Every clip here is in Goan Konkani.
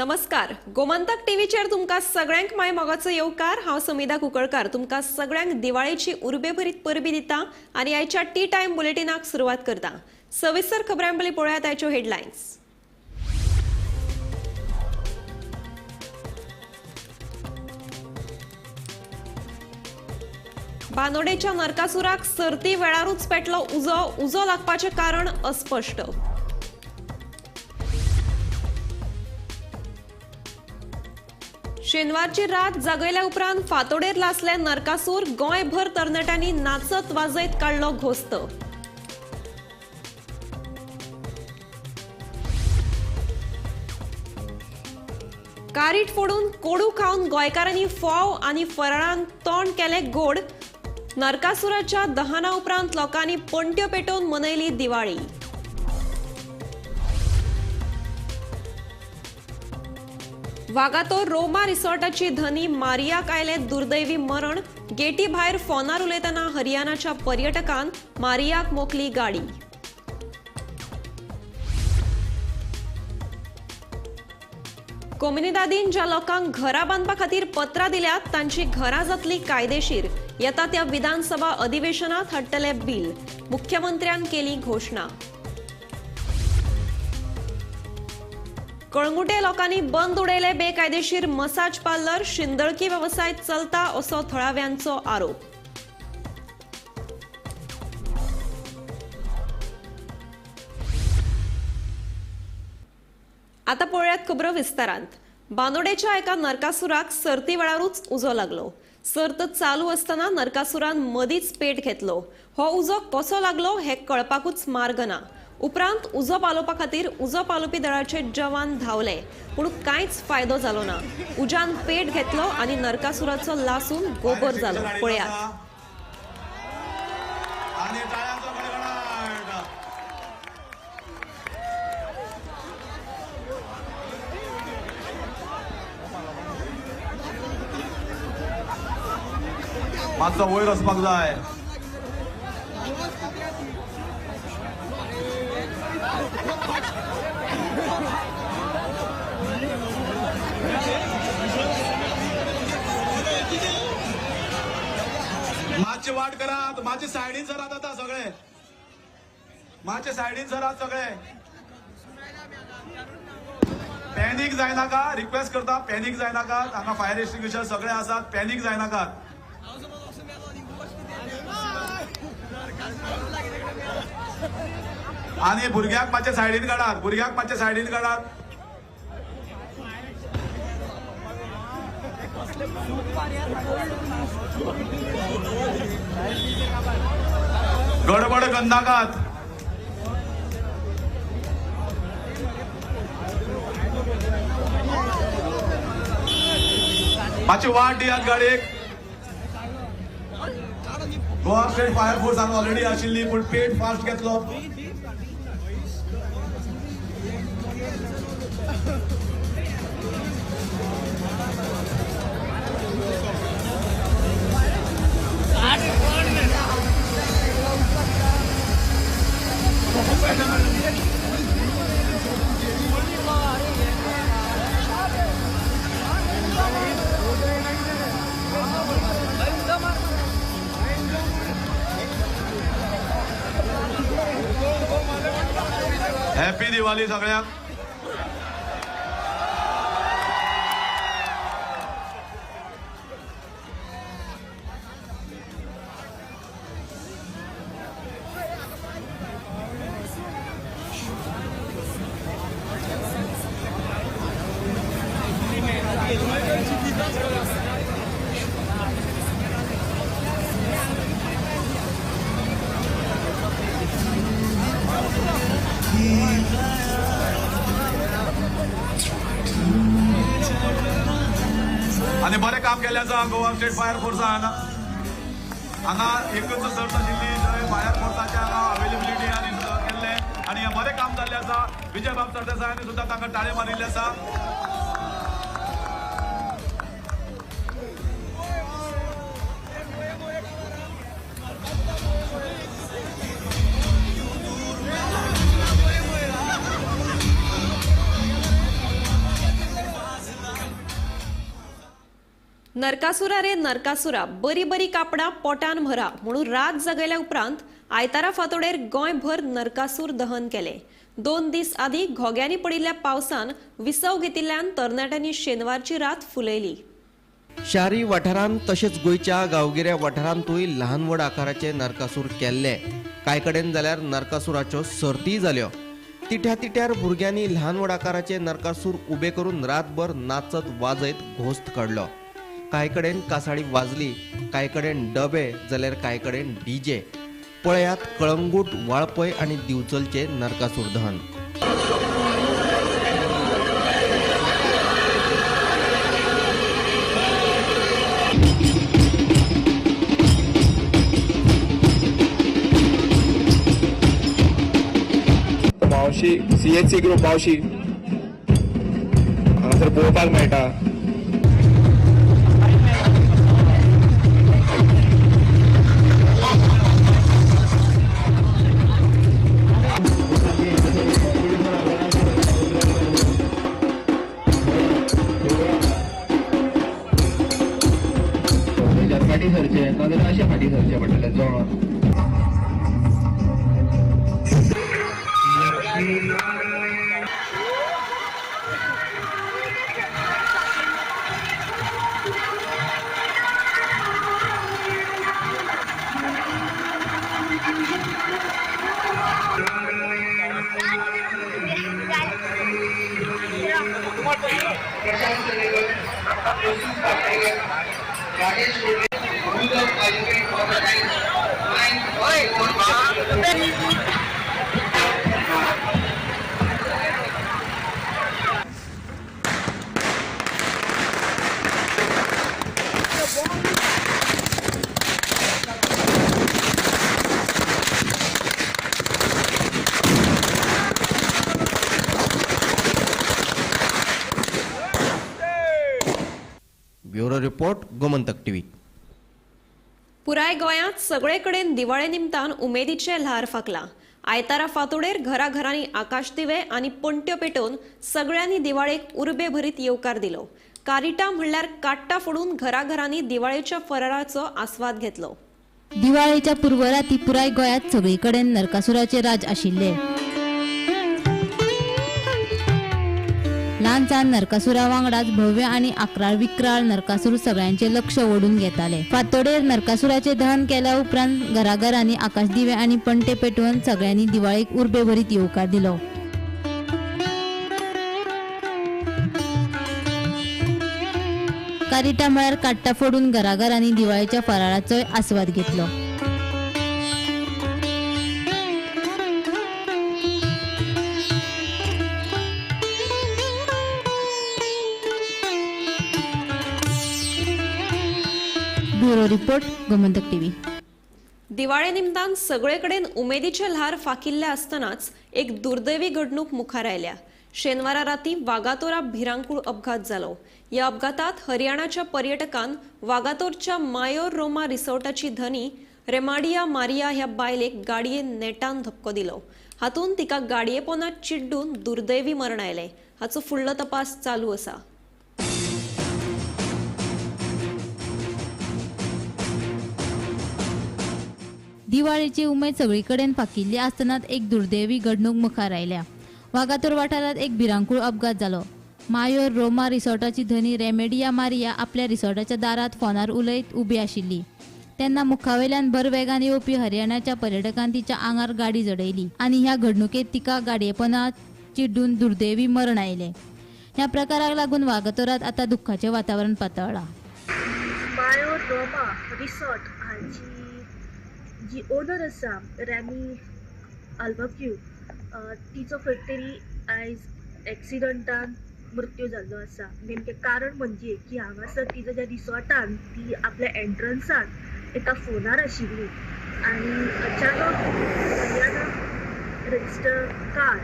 नमस्कार, गोमंतक टीव्हीचेर तुमकां सगळ्यांक my मोगाचो येवकार. हांव समिधा कुंकळकार तुमकां सगळ्यांक दिवाळेची उर्बेभरीत परबी दिता आनी आयच्या टी टायम बुलेटिनाक सुरवात करता. सविस्तर खबरां पयलीं पळोवयात आयच्यो हेडलायन्स. बानोडेच्या नरकासुराक सर्ती वेळारूच पेटलो उजो. उजो लागपाचें कारण अस्पश्ट. शेनवारची रात जागयल्या उपरांत फातोडेर लासले नरकासूर. गोंयभर तरणाट्यांनी नाचत वाजयत काडलो घोस्त. कारीट फोडून कोडू खावन गोंयकारांनी फोव आनी फराळान तोंड केलें गोड. नरकासुराच्या दहना उपरांत लोकांनी पणट्यो पेटोवन मनयली दिवाळी. वागातोर रोमा रिसॉर्टाची धनी मारियाक आयले दुर्दैवी मरण. गेटी भायर फोनार उलयतना हरियाणाच्या पर्यटकान मारियाक मोखली गाडी. कोमुनिदादीन ज्या लोकांक घरां बांदपा खातीर पत्रां दिल्यात तांची घरां जातली कायदेशीर. येता त्या विधानसभा अधिवेशनात हाडटले बील. मुख्यमंत्र्यान केली घोशणा. कळंगुटे लोकांनी बंद उडयले बेकायदेशीर मसाज पार्लर. शिंदळकी वेवसाय चलता असो थळाव्यांचो आरोप. आता पळोवयात खबरो विस्तारांत. बानोडेच्या एका नरकासुराक सर्ती वेळारूच उजो लागलो. सर्त चालू असताना नरकासुरान मदींच पेट घेतलो. हो उजो कसो लागलो हे कळपाकूच मार्ग ना. उपरांत उजो पालोवपा खातीर उजो पालोवपी दळाचे जवान धांवले, पूण कांयच फायदो जालो ना. उज्यान पेट घेतलो आनी नरकासुराचो लासून गोबर जालो. पळयात. मातसो वयर वचपाक जाय. मातशे वाट करात, मातशे सायडीन सरात आता सगळे, मातशे सायडीन सरात सगळे. पॅनीक जायनाका, रिक्वेस्ट करता, पॅनीक जायनाका. हांगा फायर एक्सटिंग्विशर सगळे आसात, पॅनीक जायनाका. आनी भुरग्याक मातशे सायडीन काडात, भुरग्याक मातशे सायडीन काडात. गडबड करनाकात. मातशी वाट दियात गाडयेक. गोवा स्टेट फायर फोर्सान ऑलरेडी आशिल्ली, पूण पेट फास्ट घेतलो. हॅपी दिवाळी सगळ्यांक. आनी बरें काम केल्लें आसा गोवा स्टेट फायर फोर्सान. हांगा एकूच सर्त आशिल्ली थंय फायर फोर्साचे हांगा अवेलेबिलिटी आनी केल्लें आनी हें बरें काम जाल्लें आसा. विजय बाब सरदेसायांनी सुद्दां तांकां टाळयो मारिल्ले आसा. नरकासुरा रे नरकासुरा बरी बरी कापडां पोटान भरा म्हणून रात जगयल्या उपरांत आयतारा फांतोडेर गोंयभर नरकासूर दहन केलें. 2 दीस आदीं घोग्यांनी पडिल्ल्या पावसान विसव घेतिल्ल्यान तरणाट्यांनी शेनवारची रात फुलयली. शारी वाठारांत तशेंच गोंयच्या गांवगिऱ्या वाठारांतूय ल्हान व्हड आकाराचे नरकासूर केल्ले. कांय कडेन जाल्यार नरकासुराच्यो सर्तीय जाल्यो. तिठ्या तिठ्यार भुरग्यांनी ल्हान व्हड आकाराचे नरकासूर उबे करून रातभर नाचत वाजयत घोस्त काडलो. कांय कडेन कासाळी वाजली, कांय कडेन डबे जाल्यार कांय कडेन डीजे. पळयात कळंगूट, वाळपय आनी दिवचलचे नरकासूर दहन. मावशी CHC group मावशी हांगासर पळोवपाक मेळटा. फाटी सरचें नाजाल्यार अशें फाटी सरचें पडटलें जोड. Bureau report, Gomantak TV. पुराय गोंयांत सगळे कडेन दिवाळे निमतान उमेदीचें ल्हार फाकलां. आयतारा फांतोडेर घराघरांनी आकाशदिवे आनी पणट्यो पेटोवन सगळ्यांनी दिवाळेक उर्बे भरीत येवकार दिलो. कारिटा म्हणल्यार काट्टां फोडून घराघरांनी दिवाळेच्या फराळाचो आस्वाद घेतलो. दिवाळेच्या पूर्वराती पुराय गोंयांत सगळे कडेन नरकासुराचे राज आशिल्ले. ल्हान सान नरकासुरा वांगडाच भव्य आनी आकराळ विक्राळ नरकासूर सगळ्यांचे लक्ष ओडून घेताले. फांतोडेर नरकासुराचे दहन केल्या उपरांत घराघरांनी आकाशदिवे आनी पणटे पेटोवन सगळ्यांनी दिवाळेक उर्बे भरीत येवकार दिलो. कारिटा म्हळ्यार काट्टां फोडून घराघरांनी दिवाळेच्या फराळाचोय आस्वाद घेतलो. Bureau report, Gomantak TV. दिवाळे निमतान सगळे कडेन उमेदीचे ल्हार फाकिल्ले आसतनाच एक दुर्दैवी घडणूक मुखार आयल्या. शेनवारा राती वागातोरा भिरांकूळ अपघात जालो. ह्या अपघातात हरियाणाच्या पर्यटकान वागातोरच्या मायोर रोमा रिसॉर्टाची धनी रेमाडिया मारिया ह्या बायलेक गाडयेन नेटान धपको दिलो. हातूंत तिका गाडये पोनात चिड्डून दुर्दैवी मरण आयलें. हाचो फुडलो तपास चालू आसा. दिवाळेची उमेद सगळी कडेन फाकिल्ली आसतनाच एक दुर्दैवी घडणूक मुखार आयल्या. वागातोर वाठारांत एक भिरांकूळ अपघात जालो. मायोर रोमा रिसॉर्टाची धनी रेमेडिया मारिया आपल्या रिसॉर्टाच्या दारात फोनार उलयत उबी आशिल्ली तेन्ना मुखावेल्यान भर वेगान येवपी हरियाणाच्या पर्यटकान तिच्या आंगार गाडी जडयली आनी ह्या घडणुकेत तिका गाडयेपणात चिड्डून दुर्दैवी मरण आयलें. ह्या प्रकाराक लागून वागातोरात आतां दुख्खाचें वातावरण पातळ्ळां. मायोर रोमा रिसॉर्ट हांची जी ओनर आसा रॅमी आल्बक्यू तिचो खंय तरी आयज एक्सिडंटान मृत्यू जाल्लो आसा. नेमकें कारण म्हणजे की हांगासर तिजो ज्या रिसॉर्टान ती आपल्या एंट्रन्सान एका फोनार आशिल्ली आनी अचानक हरियाणा रजिस्टर कार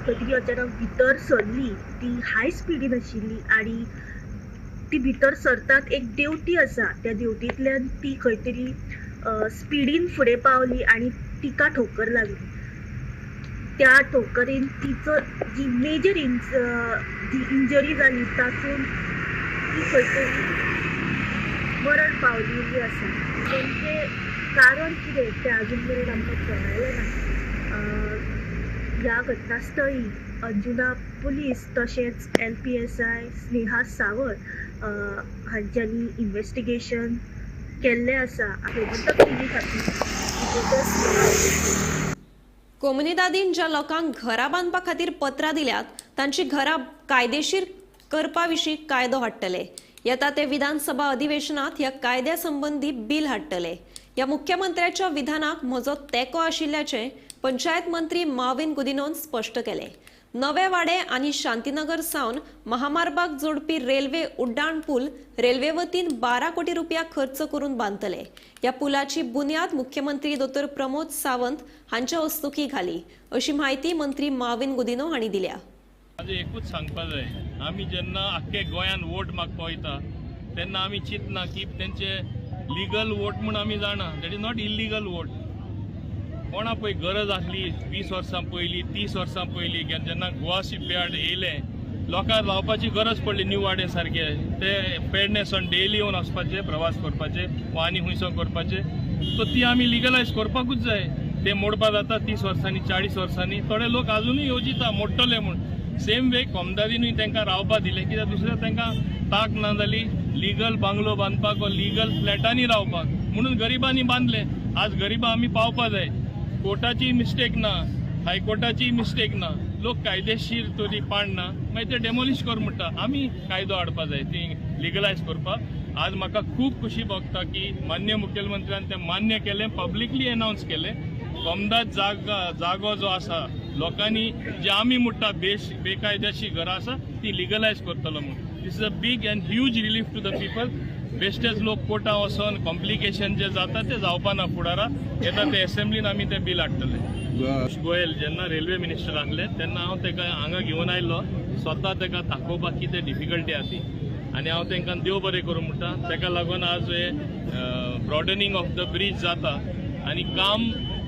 खंय तरी अचानक भितर सरली. ती हाय स्पिडीन आशिल्ली आनी ती भितर सरतात एक देवती आसा त्या देवतींतल्यान ती खंय तरी स्पिडीन फुडें पावली आनी तिका ठोकर लागली. त्या ठोकरीन तिचो जी मेजर जी इंजरी जाली तातूंत ती खंय तरी मरण पावलेली आसा. नेमकें कारण कितें तें आजून मेरेन आमकां कळ्ळें ना. ह्या घटनास्थळी अंजुना पुलीस तशेंच LPSI Sneha Sawant हांच्यांनी इन्वेस्टिगेशन केल्लें आसा. गोमंतक टीव्ही खातीर रिपोर्टर स्नेहा. कोमुनिदादीन ज्या लोकांक घरां बांदपा खातीर पत्रां दिल्यात तांची घरां कायदेशीर करपा विशीं कायदो हाडटले. येता ते विधानसभा अधिवेशनात ह्या कायद्या संबंदी बील हाडटले. ह्या मुख्यमंत्र्याच्या विधानाक म्हजो तेंको आशिल्ल्याचें पंचायत मंत्री माविन गुदिनोन स्पश्ट केलें. नवे वाडे आनी शांतीनगर सावन महामार्गाक जोडपी रेल्वे उड्डाण पूल रेल्वे वतीन 12 कोटी रुपया खर्च करून बांदतले. ह्या पुलाची बुन्याद मुख्यमंत्री दोतोर प्रमोद सावंत हांच्या हस्तुकीं घाली अशी म्हायती मंत्री माविन गुदिनो हांणी दिल्या. म्हाजें एकूच सांगपा जाय, आमी जेन्ना आख्खे गोंयान वोट मागपा वयता तेन्ना आमी चिंतना की तेंचे लिगल वोट म्हूण आमी जाणा, that is not illegal vote. कोणा पळय गरज आसली 20 वर्सां पयलीं, 30 वर्सां पयलीं जेन्ना गोवा शिपयार्ड येयलें लोकांक रावपाची गरज पडली न्यू वाडे सारके ते पेडणे सावन डेली येवन वचपाचे, प्रवास करपाचे वा आनी खुंयसो करपाचे, सो ती आमी लिगलायज करपाकूच जाय. ते मोडपा जाता 30 वर्सांनी, 40 वर्सांनी, थोडे लोक आजुनूय येवजिता मोडटले म्हूण. सेम वे कोमदादीनूय तांकां रावपा दिलें कित्याक दुसऱ्या तांकां ताक ना जाली लिगल बांगलो बांदपाक वा लिगल फ्लॅटांनी रावपाक, म्हणून गरिबांनी बांदले. आज गरिबां आमी पावपा जाय. कोर्टाची मिस्टेक ना, हायकोर्टाची मिस्टेक ना, लोक कायदेशीर तरी पाडना, मागीर ते डेमोलिश कर म्हणटा. आमी कायदो हाडपा जाय ती लिगलायज करपाक. आज म्हाका खूब खुशी भोगता की मान्य मुखेलमंत्र्यान तें मान्य केलें, पब्लिकली एनावन्स केलें. कोमदाद जागो जो आसा लोकांनी जे आमी म्हणटा बेकायदेशी घरां आसा ती लिगलायज करतलो म्हूण. This is a big and huge relief to the people. बेश्टेच लोक कोर्टां वचोन कॉम्प्लिकेशन जे जाता ते जावपा ना फुडारा. येता ते एसेंब्लीन आमी ते बील हाडटले. गोयल जेन्ना रेल्वे मिनिस्टर आसले तेन्ना हांव ताका हांगा घेवन आयलो, स्वता ताका दाखोवपाक कितें डिफिकल्टी आसा ती, आनी हांव तांकां देव बरें करूं म्हणटा. ताका लागून आज हे ब्रॉडनिंग ऑफ the bridge जाता आनी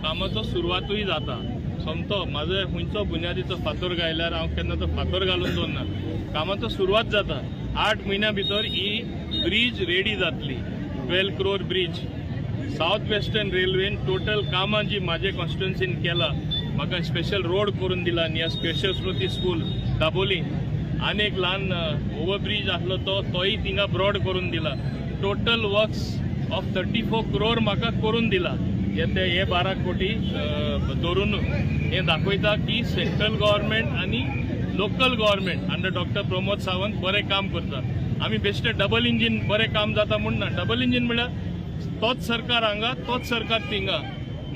कामाचो सुरवातूय जाता. सोमतो म्हाजो खंयचो बुन्यादीचो फातर घायल्यार हांव केन्ना तो फातर घालून दवरना. कामाचो सुरवात जाता. 8 म्हयन्या भितर ही ब्रीज रेडी जातली. 12 क्रोर ब्रीज. सावथ वेस्टर्न रेल्वेन टोटल कामां जी म्हाजे कॉन्स्टिट्युन्सीन केला, म्हाका स्पेशल रोड करून दिला नियर स्पेशल स्मृती स्कूल दाबोली, आनी एक ल्हान ओवरब्रीज आसलो तोय थिंगा ब्रॉड करून दिला. टोटल वर्क्स ऑफ 34 क्रोर म्हाका करून दिला. ते हे 12 कोटी धरून हें दाखयता की सेंट्रल गव्हर्मेंट आनी local government under doctor Pramod Sawant बरें काम करता. आमी बेश्टे डबल इंजीन बरें काम जाता म्हूण ना. डबल इंजीन म्हळ्यार तोच सरकार हांगा, तोच सरकार थिंगा.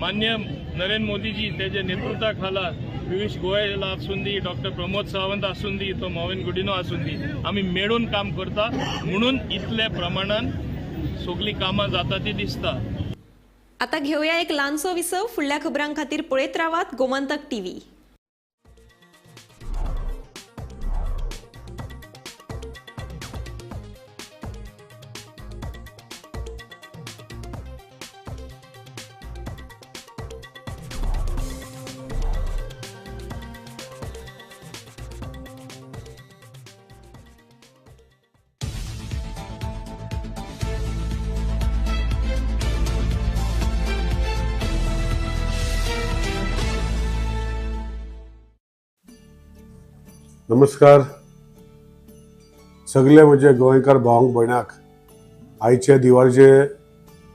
मान्य नरेंद्र मोदीजी तेजे नेतृत्वा खाला पियुष गोयल आसूं दी, डॉक्टर प्रमोद सावंत आसूं दी, तो मॉविन गुडिनो आसूं दी, आमी मेळून काम करता म्हणून इतले प्रमाणान सगळीं कामां जाता ती दिसता. आता घेऊया एक ल्हानसो विसव. फुडल्या खबरां खातीर पळयत रावात गोमंतक टीव्ही. नमस्कार सगळे म्हजे गोंयकार भावंक भयणाक आयचे दिवाळीचे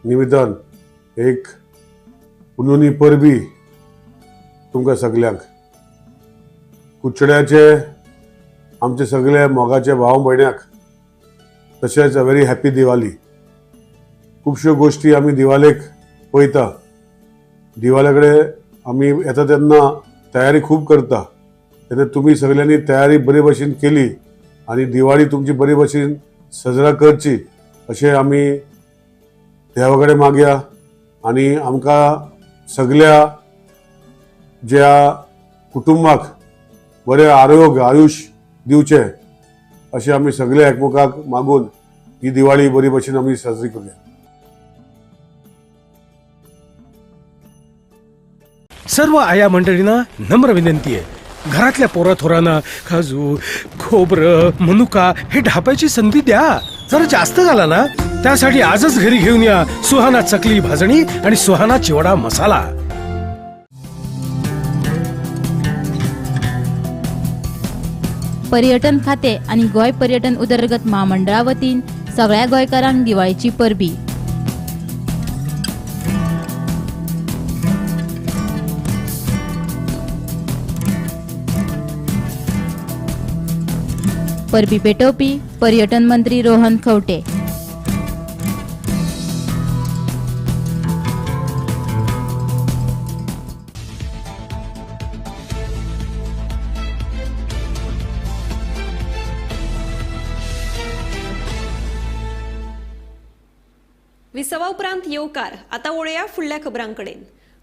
निमित्तान एक पुनोनी परबी तुमकां सगल्यांक. कुचड्याचे आमचे सगळे मोगाचे भाव भयणाक तशेंच अ व्हेरी हॅपी दिवाळी. खुबश्यो गोश्टी आमी दिवाळेक पळयता, दिवाळे कडेन आमी येता तेन्ना तयारी खूब करता, तेन्ना तुमी सगळ्यांनी तयारी बरे भशेन केली आनी दिवाळी तुमची बरे भशेन सजरा करची अशें आमी देवा कडेन मागया. आनी आमकां सगळ्या ज्या कुटुंबाक बरें आरोग्य आयुश दिवचें अशें आमी सगळे एकमेकाक मागून ही दिवाळी बरी भशेन आमी साजरी करूया. सर्व आया मंडळींना नम्र विनंती आहे, घरातल्या पोराथोरांना काजू, खोबरं, मनुका हे ढापायची संधी द्या. जरा जास्त झाला ना त्यासाठी आजच घरी घेऊन या सुहाना चकली भाजणी आणि सुहाना चिवडा मसाला. पर्यटन खाते आनी गोंय पर्यटन उदरगत म्हामंडळा वतीन सगळ्या गोंयकारांक दिवाळीची परबी. परबी पेटोवपी पर्यटन मंत्री रोहन खंवटे. विसवा उपरांत येवकार. आतां वळया फुडल्या खबरांकडेन.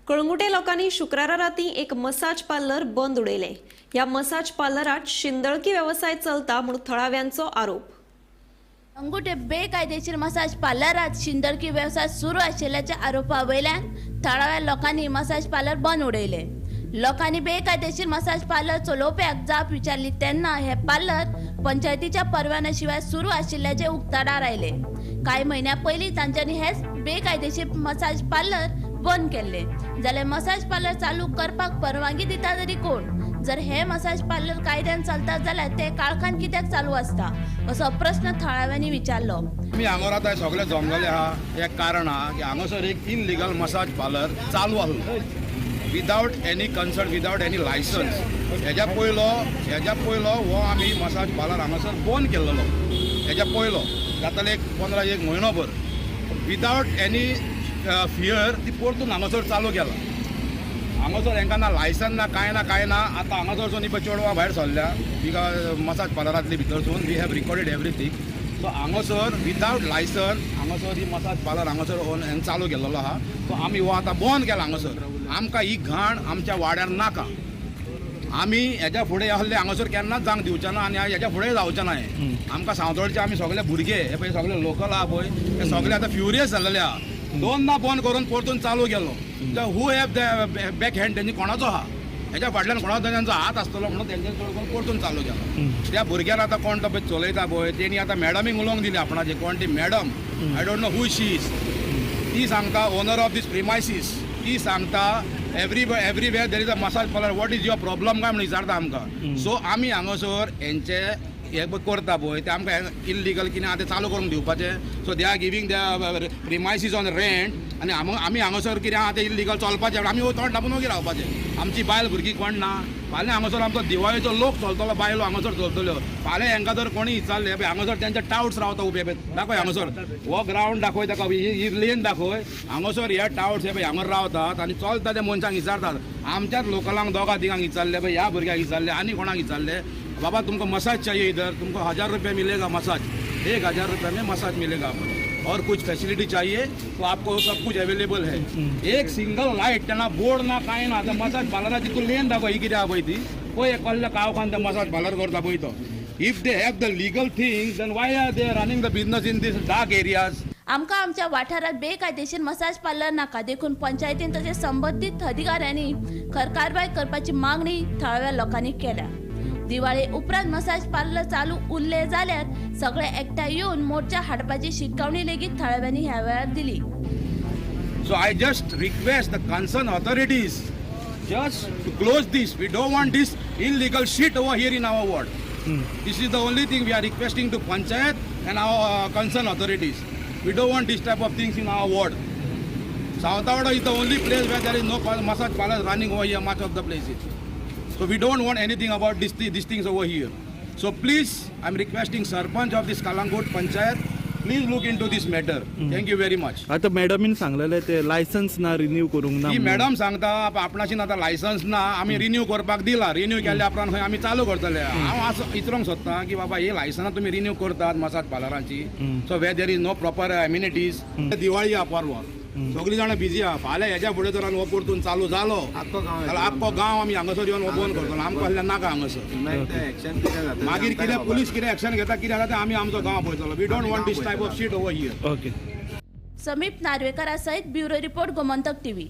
कळंगुटे लोकांनी शुक्रारा राती एक मसाज पार्लर बंद उडयलें. ह्या मसाज पार्लरात शिंदळकी वेवसाय चलता म्हूण थळाव्यांचो आरोप. कळंगुटे बेकायदेशीर मसाज पार्लरात शिंदळकी वेवसाय सुरू आशिल्ल्याच्या आरोपा वयल्यान थळाव्या लोकांनी मसाज पार्लर बंद उडयले. लोकांनी बेकायदेशीर मसाज पार्लर चलोवप्याक जाप विचारली तेन्ना हे पार्लर पंचायतीच्या परवान्या शिवाय सुरू आशिल्ल्याचे उक्ताडार आयले. कांय म्हयन्या पयलीं तांच्यांनी हेच बेकायदेशीर मसाज पार्लर बंद केल्ले. जाल्यार मसाज पार्लर चालू करपाक परवानगी दिता तरी कोण? जर हे मसाज पार्लर कायद्यान चलता जाल्यार ते काळखान कित्याक चालू आसता असो प्रस्न थळाव्यांनी विचारलो. आमी हांगा आतां सगळे जमलेले आहा एक कारण आहा की हांगासर एक इनलिगल मसाज पार्लर चालू आसलो without any consent, without any licence. हेज्या पयलो हो आमी मसाज पार्लर हांगासर बंद केल्लो. हेज्या पयलो जाताले एक 15 एक म्हयनो भर विदावट एनी फियर ती परतून हांगासर चालू केला. हांगासर हेंकां ना लायसन ना कांय ना कांय ना. आतां हांगासरसून ही पळय चेडवां भायर सरल्या बिगा massage पार्लरांतली भितरसून. We have recorded everything. So हांगासर विदावट लायसन हांगासर ही मसाज पार्लर हांगासर चालू केल्लो आहा. सो आमी हो आतां बंद केला हांगासर. आमकां ही घाण आमच्या वाड्यार नाका. आमी हेज्या फुडें आहले हांगासर केन्नाच जावंक दिवचे ना आनी हेज्या फुडें जावचें ना. हें आमकां सावतोडचे आमी सगळे भुरगे हे पळय सगळे लोकल आहा पळय हे सगळे आतां फ्युरियस जाल्लेले आहा. दोनदा बंद करून परतून चालू केलो. Who have the back hand तेंची कोणाचो आहा हेज्या फाटल्यान कोणाचो तेंचो हात आसतलो म्हणून तेंच्यानी चड करून परतून चालू केलो. त्या भुरग्यान आतां कोण तो पळय चलयता पळय तेणी आतां मॅडमीक उलोवंक दिली आपणाचे. कोण ती madam I don't know who she is. ती सांगता ओनर ऑफ these premises. ती सांगता everywhere there is a massage parlour, what is your problem काय म्हणून विचारता आमकां. सो आमी हांगासर हेंचे हे करता पळय ते आमकां इल्लिगल कितें आहा तें चालू करूंक दिवपाचें. So they are giving the premises on rent आनी आमी हांगासर कितें आहा तें इल्लिगल चलपाचें. आमी तोंड धापून वगी रावपाचें. आमची बायल भुरगीं कोण ना. फाल्यां हांगासर आमचो दिवाळेचो लोक चलतलो, बायलो हांगासर चलतल्यो. फाल्यां हेंकां जर कोणी विचारलें पळय हांगासर तेंचे टावट्स रावता उबे पळय दाखय हांगासर हो ग्रावंड दाखय ताका ही लेन दाखय हांगासर हे टावट्स हे पळय हांगासर रावतात आनी चलता त्या मनशांक विचारतात. आमच्याच लोकलांक दोगां तिगांक विचारले पळय ह्या भुरग्यांक विचारले आनी कोणाक विचारले बाबा तुमको मसाज चाहिए इधर, तुमको 1000 रुपये मिलेगा मसाज, 1000 रुपये में मसाज मिलेगा और कुछ फैसिलिटी चाहिए तो आपको सब कुछ अवेलेबल है. एक सिंगल लायट त्यांना बोर्ड ना कांय ना. आतां मसाज पार्लराची तूं लेन दाखय ही कितें आहा पळय ती पळय कसल्या काळखान ते मसाज पार्लर करता पळय तो. If they have the legal things then why are they running the business in this dark areas. आमकां आमच्या वाठारात बेकायदेशीर मसाज पार्लर नाका देखून पंचायतीन तशेंच संबंदीत अधिकाऱ्यांनी खर कारवाय करपाची मागणी थळाव्या लोकांनी केल्या. दिवाळे उपरांत मसाज पार्लर चालू उरले जाल्यार सगळे एकठांय येवन मोर्चा हाडपाची शिटकावणी लेगीत थळाव्यांनी ह्या वेळार दिली. So I just request the concern authorities just to close this. We don't want this illegal shit over here in our ward. This is the only thing we are requesting to panchayat and our concern authorities. We don't want this type of things in our ward. Savtavada is the only place where there is no massage parlour running over here much of the places. So we don't want anything about these things over here. So please, I'm requesting Sarpanch of this Kalangut Panchayat, please look into this matter. Thank you very much. आता मॅडमीन सांगलेले ते लायसन्स ना रिन्यू करूंक ना. ही मॅडम सांगता आपणाशी आतां लायसन्स ना, आमी रिन्यू करपाक दिला, रिन्यू केल्या उपरांत खंय आमी चालू करतले. हांव असो इतरोंक सोदता की बाबा ही लायसनां तुमी रिन्यू करतात massage पार्लरांची. So where there is no proper amenities. Diwali आहा परवा, सगळीं जाणां बिजी आहा. फाल्यां हेज्या फुडें जर हो परतून चालू जालो जाल्यार आख्खो गांव आमी हांगासर येवन हो बंद करतलो. आमकां कसलें नाका हांगासर. मागीर कितें पुलीस कितें एक्शन घेता कितें जाता तें आमी आमचो गांव पळयतलो. We don't want this type of shit over here. Okay. समीप नार्वेकरा सयत ब्युरो रिपोर्ट, गोमंतक टीव्ही.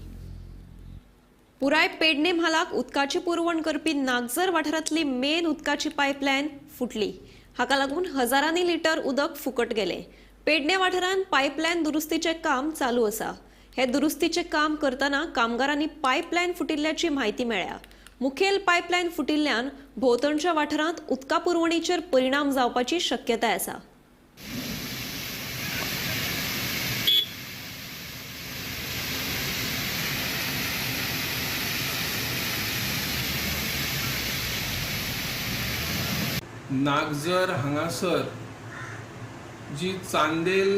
पुराय पेडणे म्हालाक उदकाची पुरवण करपी नागझर वाठारांतली मेन उदकाची पायपलायन फुटली. हाका लागून हजारांनी लिटर उदक फुकट गेलें. पेडणे वाठारांत पायपलायन दुरुस्तीचें काम चालू आसा. हे दुरुस्तीचें काम करतना कामगारांनी पायपलायन फुटिल्ल्याची म्हायती मेळ्ळ्या. मुखेल पायपलायन फुटिल्ल्यान भोंवतणच्या वाठारांत उदका पुरवणीचेर परिणाम जावपाची शक्यताय आसा. नागझर हांगासर जी चांदेल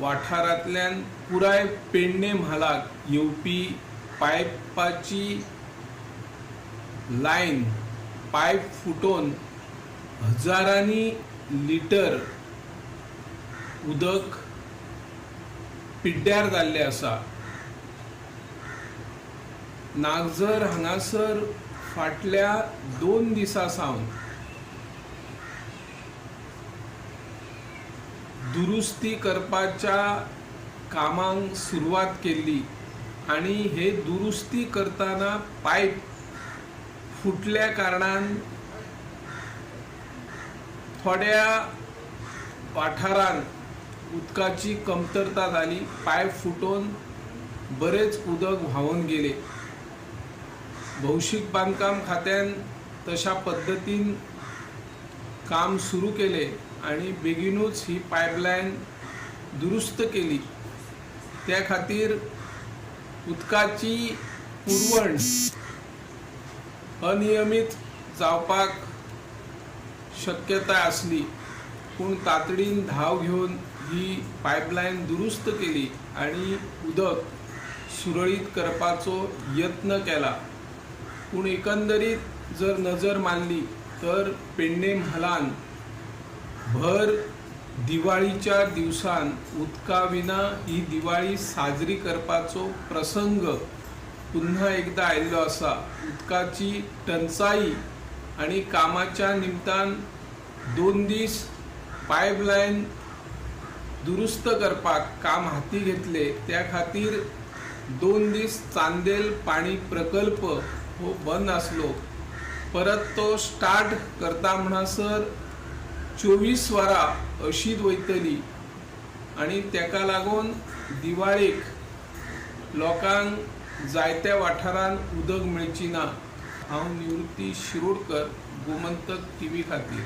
वाठारांतल्यान पुराय पेडणे म्हालाक येवपी पायपाची लायन पायप फुटोवन हजारांनी लिटर उदक पिड्ड्यार जाल्लें आसा. नागझर हांगासर फाटल्या 2 दिसां सावन दुरुस्ती करपाच्या कामांक सुरवात केल्ली आनी हे दुरुस्ती करतना पायप फुटल्या कारणान थोड्या वाठारांत उदकाची कमतरता जाली. पायप फुटोवन बरेच उदक व्हांवन गेले. भौशीक बांदकाम खात्यान तशा पद्दतीन काम सुरू केले आनी बेगीनूच ही पायपलायन दुरुस्त केली. त्या खातीर उदकाची पुरवण अनियमीत जावपाक शक्यताय आसली, पूण तातडीन धांव घेवन ही पायपलायन दुरुस्त केली आनी उदक सुरळीत करपाचो यत्न केला. पूण एकंदरीत जर नजर मारली तर पेडणे म्हालान भर दिवाळीच्या दिवसान उदका विना ही दिवाळी साजरी करपाचो प्रसंग पुन्हा एकदा आयिल्लो आसा. उदकाची टंचाई आनी कामाच्या निमतान 2 दीस पायपलायन दुरुस्त करपाक काम हाती घेतले. त्या खातीर 2 दीस चांदेल पाणी प्रकल्प हो बंद आसलो. परत तो स्टार्ट करता म्हणसर 24 वरां अशीच वयतली आनी तेका लागून दिवाळेक लोकांक जायत्या वाठारांत उदक मेळची ना. हांव निवृत्ती शिरोडकर, गोमंतक टीव्ही खातीर.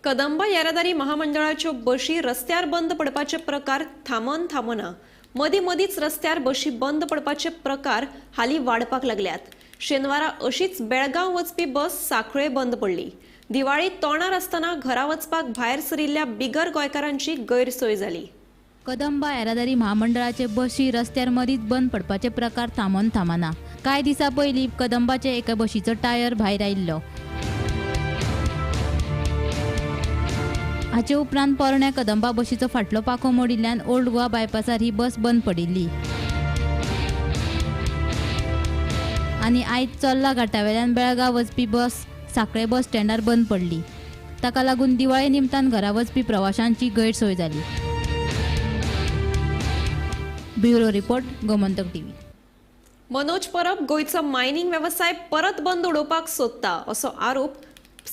कदंबा येरादारी महामंडळाच्यो बशी रस्त्यार बंद पडपाचे प्रकार थांबन थांबना. मदीं मदींच रस्त्यार बशी बंद पडपाचे प्रकार हालीं वाडपाक लागल्यात. शेनवारा अशीच बेळगांव वचपी बस सांखळे बंद पडली. दिवाळी तोंडार आसतना घरा वचपाक भायर सरिल्ल्या बिगर गोंयकारांची गैरसोय जाली. कदंबा येरादारी महामंडळाचे बशी रस्त्यार मदींच बंद पडपाचे प्रकार थांबोन थांबना. कांय दिसां पयलीं कदंबाचे एका बशीचो टायर भायर आयिल्लो. हाचे उपरांत पोरण्या कदंबा बशीचो फाटलो पाखो मोडिल्ल्यान ओल्ड गोवा बायपासार ही बस बंद पडिल्ली आनी आयज चोर्ला घाटावेल्यान बेळगांव वचपी बस सांखळे बस स्टँडार बंद पडली. ताका लागून दिवाळे निमतान घरा वचपी प्रवाशांची गैरसोय जाली. Bureau report, Gomantak TV. Manoj Parab गोंयचो मायनिंग वेवसाय परत बंद उडोवपाक सोदता असो आरोप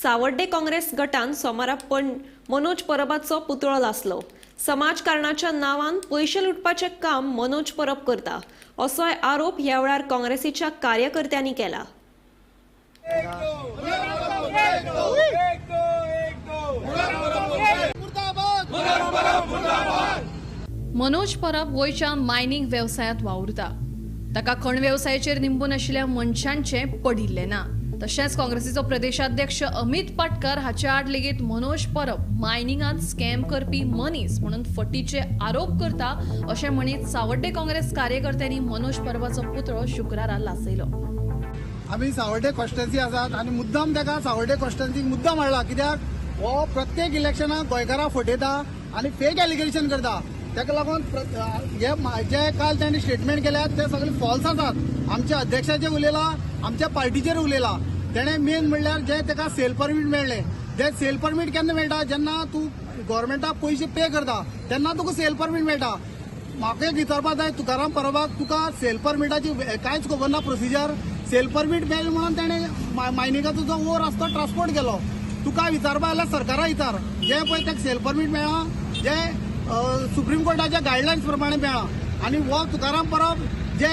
सावर्डे काँग्रेस गटान सोमारा पण मनोज परबाचो पुतळो लासलो. समाजकारणाच्या नांवान पयशे लुटपाचें काम मनोज परब करता असोय आरोप ह्या वेळार काँग्रेसीच्या कार्यकर्त्यांनी केला. मनोज परब गोंयच्या मायनिंग वेवसायांत वावुरता. ताका खण वेवसायाचेर निंबून आशिल्ल्या मनशांचें पडिल्लें ना. तशेंच काँग्रेसीचो प्रदेशाध्यक्ष अमित पाटकर हाचे आड लेगीत मनोज परब मायनिंगांत स्कॅम करपी मनीस म्हणून फटीचे आरोप करता अशें म्हणीत सावर्डे काँग्रेस कार्यकर्त्यांनी मनोज परबाचो पुतळो शुक्रारा लासयलो. आमी सावर्डे कॉन्स्टिट्युएन्सी आसात आनी मुद्दाम ताका सावर्डे कॉन्स्टिट्युएन्सीक मुद्दाम हाडला, कित्याक हो प्रत्येक इलेक्शनाक गोंयकारां फटयता आनी फेक एलिगेशन करता. ताका लागून हे जे काल तांणी स्टेटमेंट केल्यात ते सगळे फॉल्स आसात. आमच्या अध्यक्षाचेर उलयला, आमच्या पार्टीचेर उलयला. तेणें मेन म्हणल्यार जे ताका सेल परमीट मेळ्ळें, जे सेल परमीट केन्ना मेळटा, जेन्ना तूं गव्हर्मेंटाक पयशे पे करता तेन्ना तुका सेल परमीट मेळटा. म्हाका एक विचारपा जाय तुकाराम परबाक, तुका सेल परमिटाची कांयच खबर ना प्रोसिजर. सेल परमीट मेळ्ळें म्हणून तेणें मायनिंगाचो जो ओर आसा तो ट्रान्सपोर्ट केलो. तुका विचारपा जाल्यार सरकारा विचार, जे पळय ताका सेल परमीट मेळ्ळा, जे सुप्रीम कोर्टाच्या गायडलायन्स प्रमाणे मेळ्ळा. आनी हो तुकाराम परब जे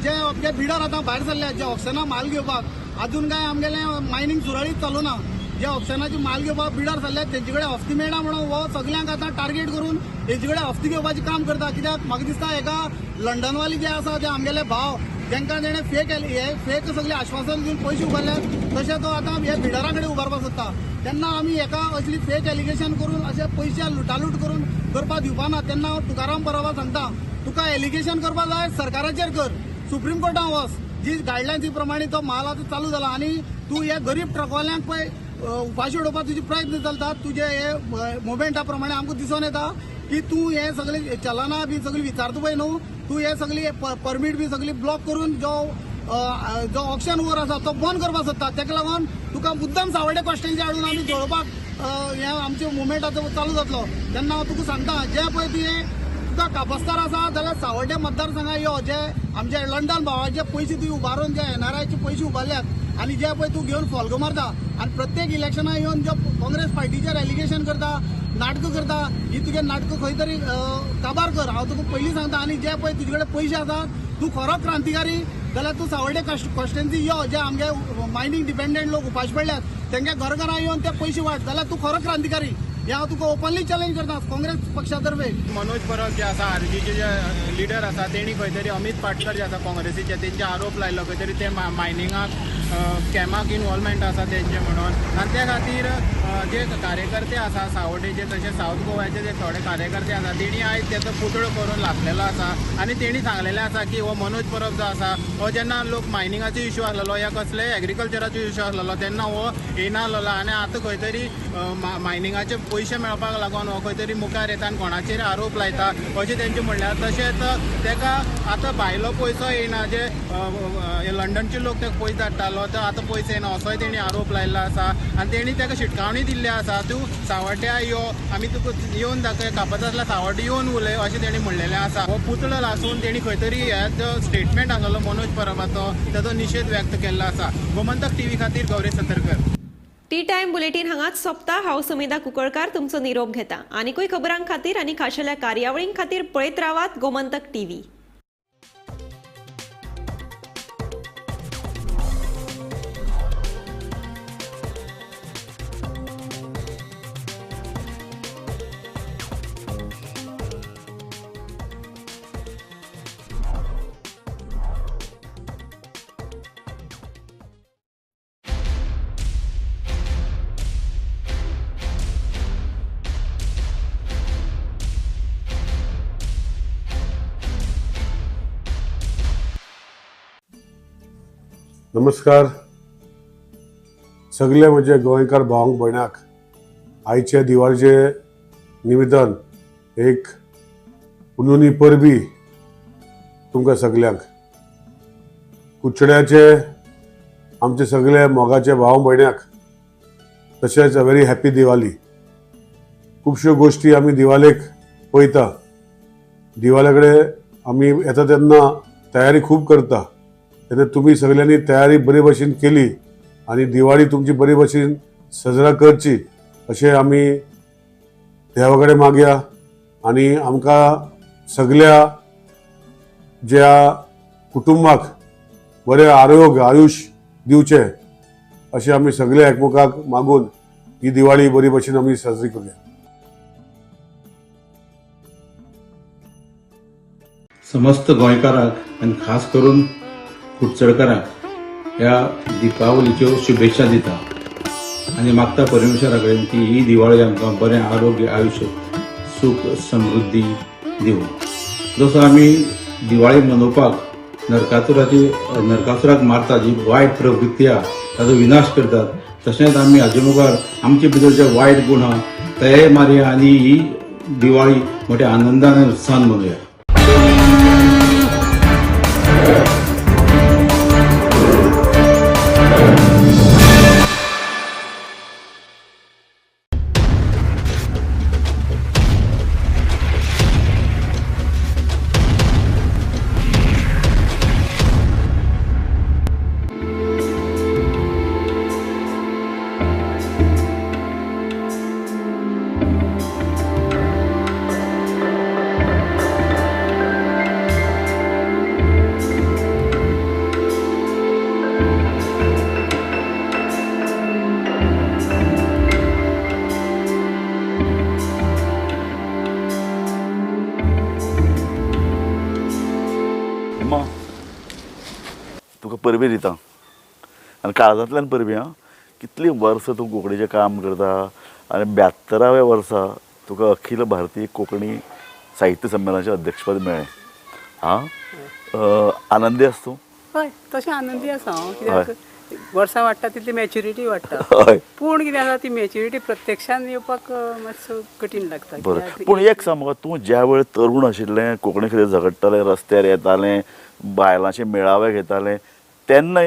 जे आमगे बिडर आतां भायर सरल्या जे ऑक्शना माल घेवपाक, आजून काय आमगेलें मायनींग सुरळीत चालू ना, जे ऑक्शनाची माल घेवपाक बिडर सरल्या तेंचे कडेन हस्ती मेळना म्हणून हो सगल्यांक आतां टार्गेट करून तेंचे कडेन हस्ती घेवपाचें काम करता. कित्याक म्हाका दिसता एका लंडनवाली जे आसा ते आमगेले भाव तांकां तेणें फेक हे फेक सगळे आश्वासन दिवन पयशे उबारल्यात, तशें तो आतां हे बिडरा कडेन उबारपाक सोदता. तेन्ना आमी हेका असली फेक एलिगेशन करून अशे पयशे लुटालूट करून करपाक दिवपाना. तेन्ना हांव तुकाराम परबा सांगता, तुका एलिगेशन करपाक जाय सरकाराचेर कर, सुप्रीम कोर्टान वच, जी गायडलायन्सी प्रमाणे तो माल आतां चालू जाला आनी तूं हे गरीब ट्रकवाल्यांक पळय उपाशी उडोवपाक तुजे प्रयत्न चलतात. तुजे हे मुवमेंटा प्रमाणे आमकां दिसून येता की तूं हे सगळे चलना बी सगळी विचारता पळय न्हू, तूं हे सगळी परमीट बी सगळी ब्लॉक करून जो जो ऑक्शन वर आसा तो बंद करपाक सोदता. ताका लागून तुका मुद्दम सावड्डे कॉन्स्टिट्युएन्सी हाडून आमी जळोवपाक हे आमचे मुवमेंट आतां चालू जातलो. तेन्ना हांव तुका सांगता, जे पळय तुवें तुका कापस्तार आसा जाल्यार सावड्डे मतदारसंघा यो, जे आमचे लंडन भावाचे पयशे तुवें उबारून जे एनआरआयचे पयशे उबारल्यात आनी जे पळय तूं घेवन फोल्गो मारता आनी प्रत्येक इलेक्शनाक येवन जो काँग्रेस पार्टीचेर एलिगेशन करता, नाटकां करता, ही तुगे नाटकां खंय तरी काबार कर, हांव तुका पयलीं सांगता. आनी जे पळय तुजे कडेन पयशे आसात, तूं खरो क्रांतिकारी जाल्यार तूं सावड्डे कॉन्स्टिट्युएन्सी यो, जे आमगे मायनींग डिपेंडंट लोक उपाशी पडल्यात तेंगे घर घरां येवन ते पयशे वांट, जाल्यार तूं खरो क्रांतिकारी. हे हांव तुका ओपनली चॅलेंज करता काँग्रेस पक्षा तर्फे. मनोज परब जे आसा आरजीचे जे लिडर आसा तेणी खंय तरी अमित पाटकर जे आसा काँग्रेसीचे तेंचे आरोप लायलो खंय तरी ते मायनिंगाक स्कॅमाक इनवॉल्वमेंट आसा तेंचे म्हणून. आनी त्या खातीर जे कार्यकर्ते आसा सावड्डेचे तशें सावथ गोव्याचे जे थोडे कार्यकर्ते आसा तेणी आयज तेचो पुतळो करून लासलेलो आसा आनी तेणी सांगलेलें आसा की हो मनोज परब जो आसा हो जेन्ना लोक मायनिंगाचो इशू आसलेलो या कसलेय एग्रीकल्चराचो इशू आसलेलो तेन्ना हो येना आसलेलो आनी आतां खंय तरी मायनिंगाचे पयशे मेळपाक लागून हो खंय तरी मुखार येता आनी कोणाचेर आरोप लायता अशें तेंचें म्हणल्यार. तशेंच तेका आतां भायलो पयसो येना, जे लंडनचे लोक तेका पयशे धाडटालो तो आतां पयशे येना असोय तेणी आरोप लायल्लो आसा आनी तेणी तेका शिटकावणी दिल्ली आसा, तूं सावड्ड्या यो, आमी तुका येवन दाखय, कापत आसल्यार सावड्डे येवन उलय अशें तेणी म्हणलेलें आसा. हो पुतळो लासून तेणी खंय तरी हे जो स्टेटमेंट आसलेलो मनोज परबाचो तेजो निशेध व्यक्त केल्लो आसा. गोमंतक टीव्ही खातीर Gauri Satarkar. T time bulletin हांगाच सोंपता. हांव सुमेधा कुंकळकार तुमचो निरोप घेता. आनीकूय खबरां खातीर आनी खाशेल्या कार्यावळीं खातीर पळयत रावात गोमंतक टीव्ही. नमस्कार सगळे म्हजे गोंयकार भावांक भयणाक आयचे दिवाळीचे निमित्तान एक पुनवनी परबी तुमकां सगल्यांक. कुचड्याचे आमचे सगळे मोगाचे भाव भयणाक तशेंच अ व्हेरी हॅपी दिवाळी. खुबश्यो गोश्टी आमी दिवाळेक पळयता, दिवाळे कडेन आमी येता तेन्ना तयारी खूब करता, तेन्ना तुमी सगळ्यांनी तयारी बरे भशेन केली आनी दिवाळी तुमची बरे भशेन सजरा करची अशें आमी देवा कडेन मागया आनी आमकां सगळ्या ज्या कुटुंबाक बरें आरोग्य आयुश दिवचें अशें आमी सगळे एकमेकाक मागून ही दिवाळी बरी भशेन आमी साजरी करूया. समस्त गोंयकारांक आनी खास करून कुडचडकारांक ह्या दिपावलीच्यो शुभेच्छा दिता आनी मागता परमेश्वरा कडेन की ही दिवाळी आमकां बरें आरोग्य आयुश्य सुख समृद्धी दिवं. जसो आमी दिवाळी मनोवपाक नरकासुराक मारता, जी वायट प्रवृत्ती आहा ताजो विनाश करतात, तशेंच आमी हाजे मुखार आमचे भितर जे वायट गूण आहा ते मारया आनी ही दिवाळी मोठ्या आनंदान आनी उत्साहान मनोवया. परबीं दिता आनी काळजांतल्यान परबीं आं. कितलीं वर्सां तूं कोंकणीचें काम करता आनी 72व्या वर्सा तुका अखिल भारतीय कोंकणी साहित्य संमेलनाचें अध्यक्षपद मेळ्ळें. आं, आनंदी आसा तूं? हय, तशें आनंदी आसा हांव, कित्याक वर्सां वाडटा तितली मॅच्युरिटी वाडटा. पूण कितें आसा, ती मॅच्युरिटी प्रत्यक्षान येवपाक मातसो कठीण लागता. बरें, पूण एक सांग म्हाका, तूं ज्या वेळ तरूण आशिल्लें, कोंकणी खातीर झगडटालें, रस्त्यार येतालें, बायलांचे मेळावे घेतालें, तेन्ना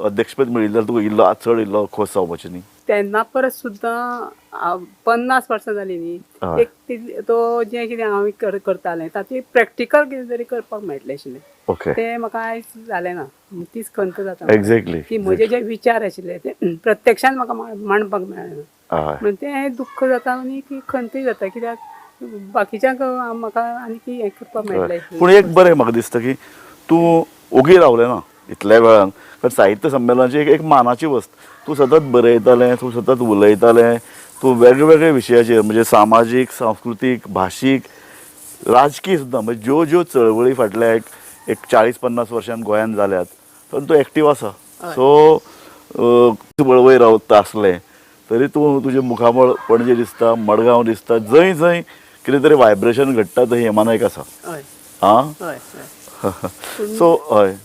अध्यक्षपद मेळिल्लें जाल्यार तुका इल्लो चड इल्लो खोस जावपाची न्ही? तेन्ना परत सुद्दां 50 वर्सां जालीं न्ही, एक तो जें कितें हांव करतालें ताची प्रॅक्टिकल कितें तरी करपाक मेळटलें आशिल्लें, तें म्हाका आयज जालें ना. तीच खंत जाता एक्झॅक्टली की म्हजे जे विचार आशिल्ले ते प्रत्यक्षान म्हाका मांडपाक मेळना, म्हणून तें दुख्ख जाता आनी ती खंतूय जाता, कित्याक बाकीच्यांक म्हाका आनी हें करपाक मेळटलें. पूण एक बरें म्हाका दिसता की तूं ओगी रावलें ना इतल्या वेळान, कारण साहित्य संमेलनाची एक मानाची वस्त. तूं सतत बरयतालें, तूं सतत उलयतालें, तूं वेगवेगळे विशयाचेर म्हणजे सामाजीक, सांस्कृतीक, भाशीक, राजकीय सुद्दां, म्हणजे ज्यो ज्यो चळवळी फाटल्या एक 40-50 वर्षान गोंयांत जाल्यात तर तूं एक्टीव आसा. सो वळवय रावता आसलें तरी तूं तुजें मुखामळ पणजे दिसता, मडगांव दिसता, जंय जंय कितें तरी वायब्रेशन घडटा थंय हेमा नायक आसा. आं, सो हय,